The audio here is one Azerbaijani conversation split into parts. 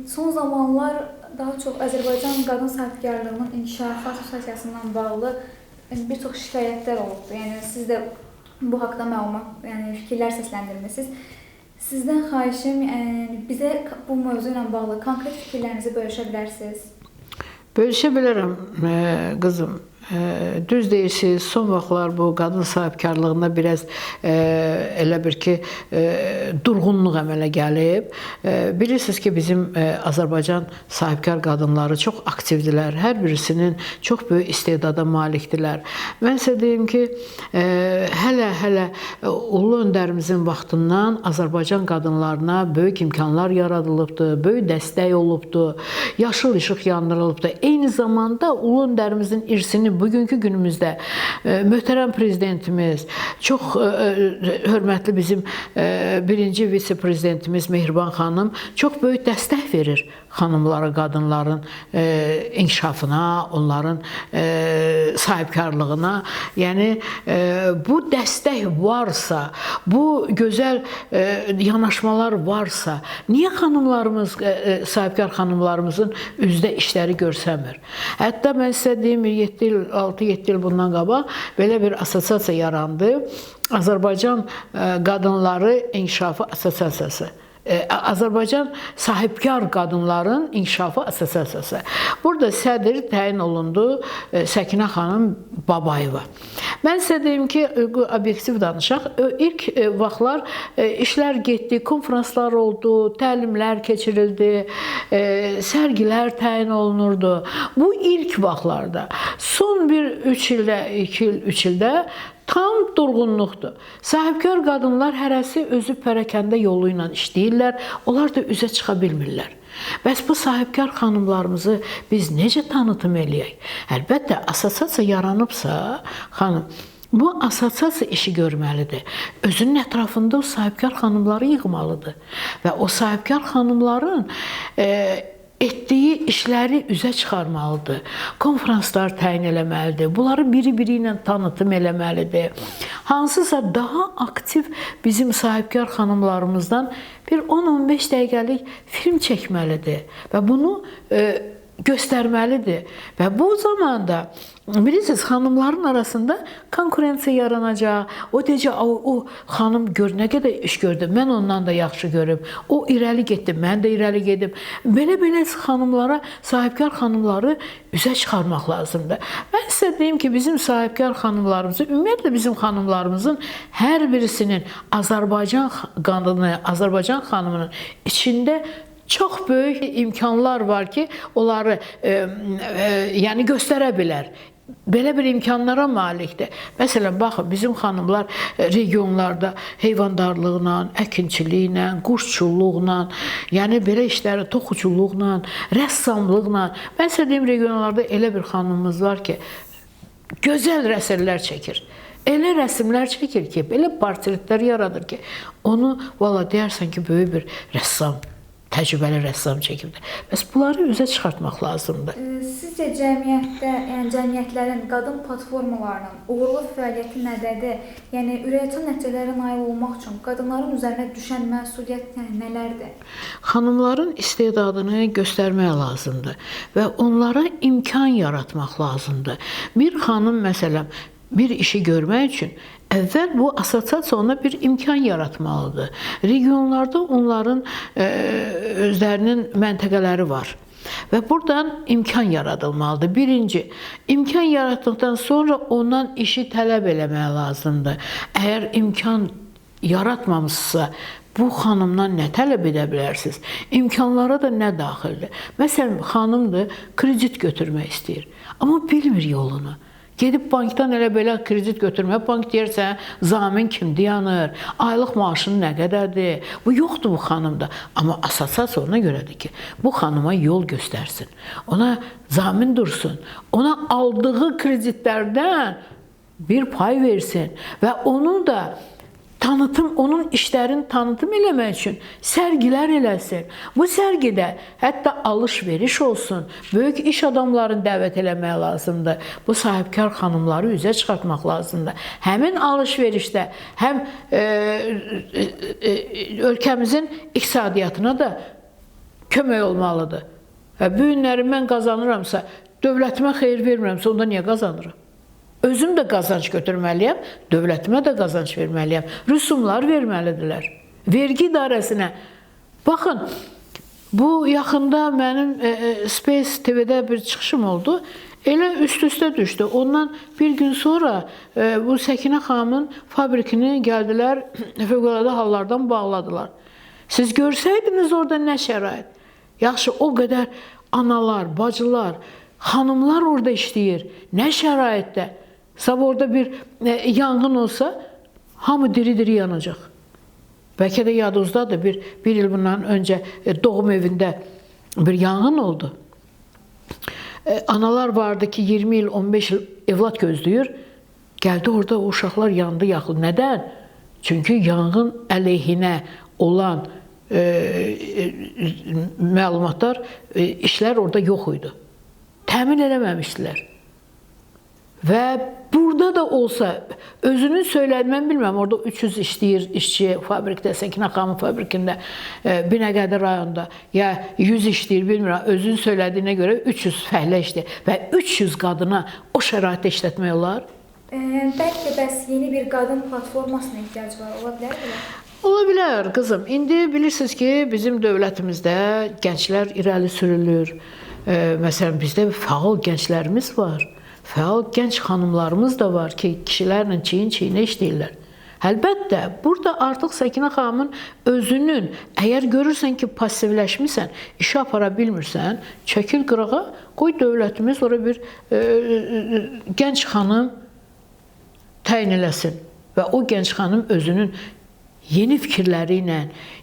Son zamanlar daha çox Azərbaycan Qadın Sahibkarlığının İnkişafı Assosiasiyasından bağlı bir çox şikayətlər olubdur. Yəni siz də bu haqda məlumat, yəni fikirlər səsləndirmisiniz. Sizdən xahişim, yəni bizə bu mövzu ilə bağlı konkret fikirlərinizi bölüşə bilərsiniz? Bölüşə bilərəm, qızım. Düz deyirsiniz, son vaxtlar bu qadın sahibkarlığında biraz elə bir ki, durğunluq əmələ gəlib. Bilirsiniz ki, bizim Azərbaycan sahibkar qadınları çox aktivdirlər. Hər birisinin çox böyük istedada malikdirlər. Mən sizə deyim ki, hələ Ulu Öndərimizin vaxtından Azərbaycan qadınlarına böyük imkanlar yaradılıbdır, böyük dəstək olubdur, yaşıl işıq yandırılıbdır. Eyni zamanda Ulu Öndərimizin irsini bugünkü günümüzdə möhtərəm prezidentimiz, çox hörmətli bizim birinci vitse-prezidentimiz Mehriban xanım çox böyük dəstək verir xanımlara, qadınların inkişafına, onların sahibkarlığına. Yəni bu dəstək varsa, bu gözəl yanaşmalar varsa, niyə xanımlarımız, sahibkar xanımlarımızın üzdə işləri görsənmir? Hətta mən sizə deyim, 6-7 il bundan qabaq belə bir assosiasiya yarandı. Azərbaycan Qadınları İnkişafı Assosiasiyası. Azərbaycan Sahibkar Qadınların İnkişafı Assosiasiyası. Burada sədr təyin olundu Səkinə xanım Babayeva. Mən sizə deyim ki, obyektiv danışaq. İlk vaxtlar işlər getdi, konfranslar oldu, təlimlər keçirildi, sərgilər təyin olunurdu. Bu ilk vaxtlarda. Son bir 3 ildə, 2 il, 3 ildə tam durğunluqdur. Sahibkar qadınlar hərəsi özü pərəkəndə yolu ilə işləyirlər, onlar da üzə çıxa bilmirlər. Bəs bu sahibkar xanımlarımızı biz necə tanıtım eləyək? Əlbəttə, assosiasiya yaranıbsa, xanım, bu assosiasiya işi görməlidir. Özünün ətrafında o sahibkar xanımları yığmalıdır. Və o sahibkar xanımların etdiyi işləri üzə çıxarmalıdır. Konfranslar təyin eləməlidir. Bunları biri-biri ilə tanıtım eləməlidir. Hansısa daha aktiv bizim sahibkar xanımlarımızdan bir 10-15 dəqiqəlik film çəkməlidir və bunu göstərməlidir. Və bu zamanda bilirsiniz, xanımların arasında konkurensiya yaranacaq. O deyəcək, o xanım gör nə qədər iş gördü, mən ondan da yaxşı görüm. O irəli getdi, mən də irəli gedim. Belə-belə xanımlara, sahibkar xanımları üzə çıxarmaq lazımdır. Mən sizə deyim ki, bizim sahibkar xanımlarımızı, ümumiyyətlə bizim xanımlarımızın hər birisinin Azərbaycan qadını, Azərbaycan xanımının içində çox böyük imkanlar var ki, onları yəni göstərə bilər. Belə bir imkanlara malikdir. Məsələn, baxın, bizim xanımlar regionlarda heyvandarlıqla, əkinçiliklə, quşçuluqla, yəni belə işləri toxuculuqla, rəssamlıqla. Mən sizə deyim, regionlarda elə bir xanımımız var ki, gözəl rəsmlər çəkir. Elə rəsmlər çəkir ki, belə portretlər yaradır ki, onu valla deyərsən ki, böyük bir rəssam, təcrübəli rəssam çəkibdir. Bəs bunları üzə çıxartmaq lazımdır. Sizcə cəmiyyətdə, yəni cəmiyyətlərin qadın platformalarının uğurlu fəaliyyəti nədədir? Yəni ürəkaçan nəticələrə nail olmaq üçün qadınların üzərinə düşən məsuliyyət yəni nələrdir? Xanımların istedadını göstərmək lazımdır və onlara imkan yaratmaq lazımdır. Bir xanım məsələn bir işi görmək üçün əvvəl bu assosiasiya ona bir imkan yaratmalıdır. Regionlarda onların özlərinin məntəqələri var və buradan imkan yaradılmalıdır. Birinci, imkan yaratdıqdan sonra ondan işi tələb eləmək lazımdır. Əgər imkan yaratmamışsa, bu xanımdan nə tələb edə bilərsiniz? İmkanlara da nə daxildir? Məsələn, xanımdır, kredit götürmək istəyir, amma bilmir yolunu. Gedib bankdan elə belə kredit götürmək, bank deyir sənə zamin kimdir yanır, aylıq maaşın nə qədərdir? Bu yoxdur bu xanımda. Amma assosiasiya ona görədir ki, bu xanıma yol göstərsin, ona zamin dursun, ona aldığı kreditlərdən bir pay versin və onun da tanıtım, onun işlərini tanıtım eləmək üçün sərgilər eləsin. Bu sərgidə hətta alış-veriş olsun, böyük iş adamlarını dəvət eləmək lazımdır. Bu sahibkar xanımları üzə çıxartmaq lazımdır. Həmin alış-verişdə həm ölkəmizin iqtisadiyyatına da kömək olmalıdır. Bu günləri mən qazanıramsa, dövlətimə xeyir vermirəmsə, onda niyə qazanıram? Özüm də qazanc götürməliyəm, dövlətimə də qazanc verməliyəm. Rüsumlar verməlidirlər. Vergi idarəsinə. Baxın, bu yaxında mənim Space TV-də bir çıxışım oldu. Elə üst-üstə düşdü. Ondan bir gün sonra bu Səkinə xanımın fabrikini gəldilər, fövqəladə hallardan bağladılar. Siz görsəydiniz orada nə şərait. Yaxşı, o qədər analar, bacılar, xanımlar orada işləyir. Nə şəraitdə? Sabah orada bir yanğın olsa, hamı diri-diri yanacaq. Bəlkə də yadınızdadır, bir il bundan öncə doğum evində bir yanğın oldu. Analar vardı ki, 20 il, 15 il evlat gözləyir. Gəldi orada o uşaqlar yandı, yaxıldı. Nədən? Çünki yanğın əleyhinə olan məlumatlar, işlər orada yox idi. Təmin eləməmişdilər. Və burada da olsa, özünün söylədi, mən bilmirəm, orada 300 işləyir işçi fabrikdə, Səkinə xanım fabrikində, Binəqədi rayonunda, ya 100 işləyir, bilmirəm, özünün söylədiyinə görə 300 fəhlə işləyir və 300 qadına o şəraitdə işlətmək olar? Bəlkə bəs yeni bir qadın platformasına ehtiyac var, ola bilər mi? Ola bilər, qızım. İndi bilirsiniz ki, bizim dövlətimizdə gənclər irəli sürülür. Məsələn, bizdə fəal gənclərimiz var. Fəal gənc xanımlarımız da var ki, kişilərlə çiyin-çiyinə işləyirlər. Əlbəttə, burada artıq Səkinə xanımın özünün, əgər görürsən ki, passivləşmisən, işi apara bilmirsən, çəkil qırağa, qoy dövlətimiz ora bir gənc xanım təyin eləsin və o gənc xanım özünün yeni fikirləri ilə,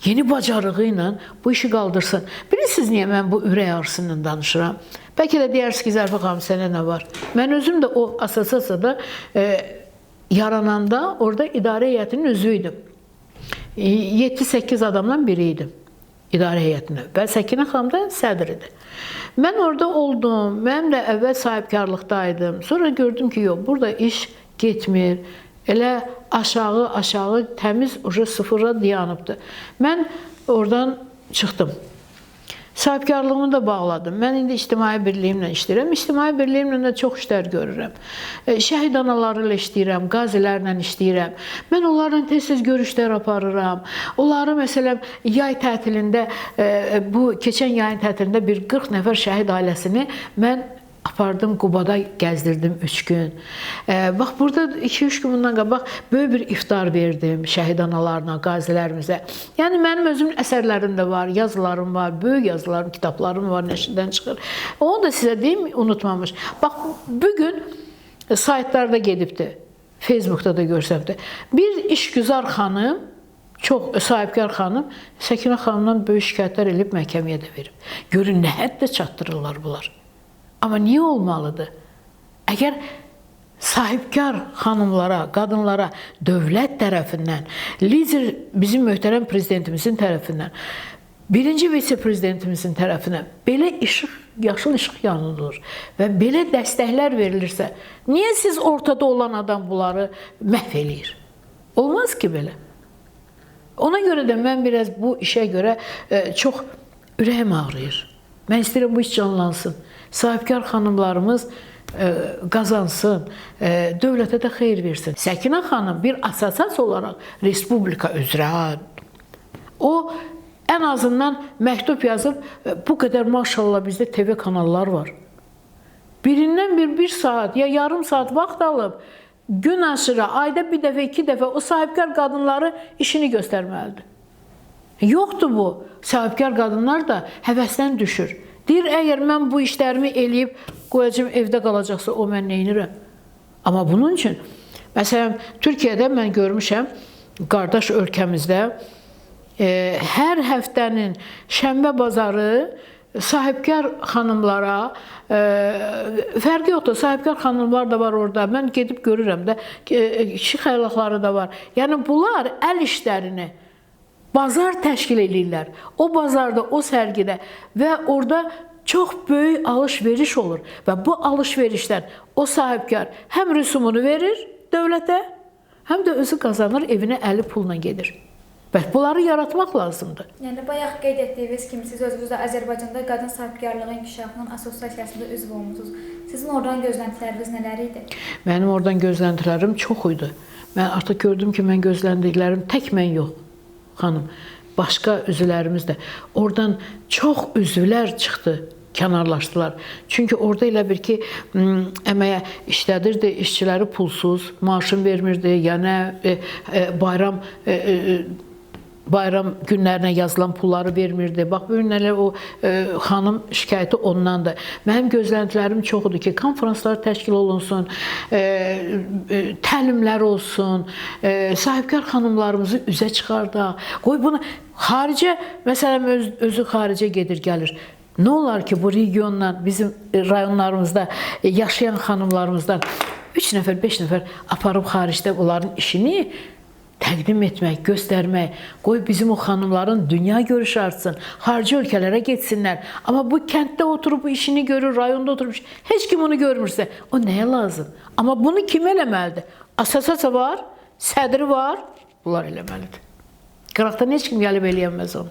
yeni bacarığı ilə bu işi qaldırsın. Bilirsiniz niyə mən bu ürək ağrısı ilə danışıram? Bəlkə də deyərsiniz ki, Zərifə xanım, sənə nə var? Mən özüm də o assosiasiyada yarananda orada idarə heyətinin üzvü idim. 7-8 adamdan biri idim idarə heyətində və Səkinə xanım da sədr idi. Mən orada oldum, mənim də əvvəl sahibkarlıqdaydım. Sonra gördüm ki, yox, burada iş getmir. Elə aşağı təmiz ucu sıfıra dayanıbdır. Mən oradan çıxdım. Sahibkarlığımı da bağladım. Mən indi ictimai birliyimlə işləyirəm. İctimai birliyimlə də çox işlər görürəm. Şəhid anaları ilə işləyirəm, qazilərlə işləyirəm. Mən onlarla tez-tez görüşlər aparıram. Onları məsələn yay tətilində, bu keçən yayın tətilində bir 40 nəfər şəhid ailəsini mən apardım, Qubada gəzdirdim 3 gün. Bax, burada 2-3 gün bundan qabaq böyük bir iftar verdim şəhid analarına, qazilərimizə. Yəni, mənim özümün əsərlərim də var, yazılarım var, böyük yazılarım, kitablarım var, nəşrdən çıxır. Onu da sizə deyim, unutmamış. Bax, bugün saytlarda gedibdi, Facebookda da görsəmdi. Bir işgüzar xanım, çox sahibkar xanım, Səkinə xanımdan böyük şikayətlər eləyib, məhkəməyə də verib. Görün, nə həddə çatdırırlar bunlar. Amma niyə olmalıdır? Əgər sahibkar xanımlara, qadınlara dövlət tərəfindən, lider bizim möhtərəm prezidentimizin tərəfindən, birinci vitse-prezidentimizin tərəfindən belə işıq, yaşıl işıq yanılır və belə dəstəklər verilirsə, niyə siz ortada olan adam bunları məhv eləyir? Olmaz ki belə. Ona görə də mən biraz bu işə görə çox ürəyim ağrıyır. Mən istəyirəm bu iş canlansın. Sahibkar xanımlarımız qazansın, dövlətə də xeyir versin. Səkinə xanım bir assosiasiya olaraq respublika üzrə, o ən azından məktub yazıb, bu qədər maşallah bizdə TV kanallar var. Birindən bir saat ya yarım saat vaxt alıb, gün aşırı, ayda bir dəfə, iki dəfə o sahibkar qadınları işini göstərməlidir. Yoxdur bu. Sahibkar qadınlar da həvəsdən düşür. Deyir, əgər mən bu işlərimi eləyib, qoyacağım evdə qalacaqsa, o mən neynirəm? Amma bunun üçün, məsələn, Türkiyədə mən görmüşəm, qardaş ölkəmizdə hər həftənin şənbə bazarı sahibkar xanımlara, fərqi yoxdur, sahibkar xanımlar da var orada, mən gedib görürəm də, kişi xəylaqları da var. Yəni, bunlar əl işlərini bazar təşkil eləyirlər. O bazarda, o sərgidə və orada çox böyük alış-veriş olur. Və bu alış-verişdən o sahibkar həm rüsumunu verir dövlətə, həm də özü qazanır, evinə əli pulla gedir. Bəs bunları yaratmaq lazımdır. Yəni bayaq qeyd etdiyiniz kimi siz özünüz də Azərbaycanda Qadın Sahibkarlığı İnkişafının Assosiasiyasında üzv olmusunuz. Sizin oradan gözləntiləriniz nələr idi? Mənim oradan gözləntilərim çox idi. Mən artıq gördüm ki, mən gözləndiklərim tək mən yox, xanım. Başqa üzvlərimiz də. Oradan çox üzvlər çıxdı, kənarlaşdılar. Çünki orada elə bir ki, əməyə işlədirdi, işçiləri pulsuz, maaşını vermirdi, yəni bayram bayram günlərinə yazılan pulları vermirdi. Bax, bu gün elə o xanım şikayəti ondandır. Mənim gözləntilərim çox idi ki, konfranslar təşkil olunsun, təlimlər olsun, sahibkar xanımlarımızı üzə çıxardaq. Qoy bunu xaricə, məsələn, özü xaricə gedir, gəlir. Nə olar ki, bu regiondan, bizim rayonlarımızda yaşayan xanımlarımızdan 3 nəfər, 5 nəfər aparıb xaricdə onların işini təqdim etmək, göstərmək, qoy bizim o xanımların dünya görüşü artsın, xarici ölkələrə getsinlər. Amma bu kənddə oturub bu işini görür, rayonda oturub, heç kim onu görmürsə, o nəyə lazım? Amma bunu kim eləməlidir? Assosiasiya var, sədri var, bunlar eləməlidir. Qıraqdan heç kim gəlib eləyəməz onu.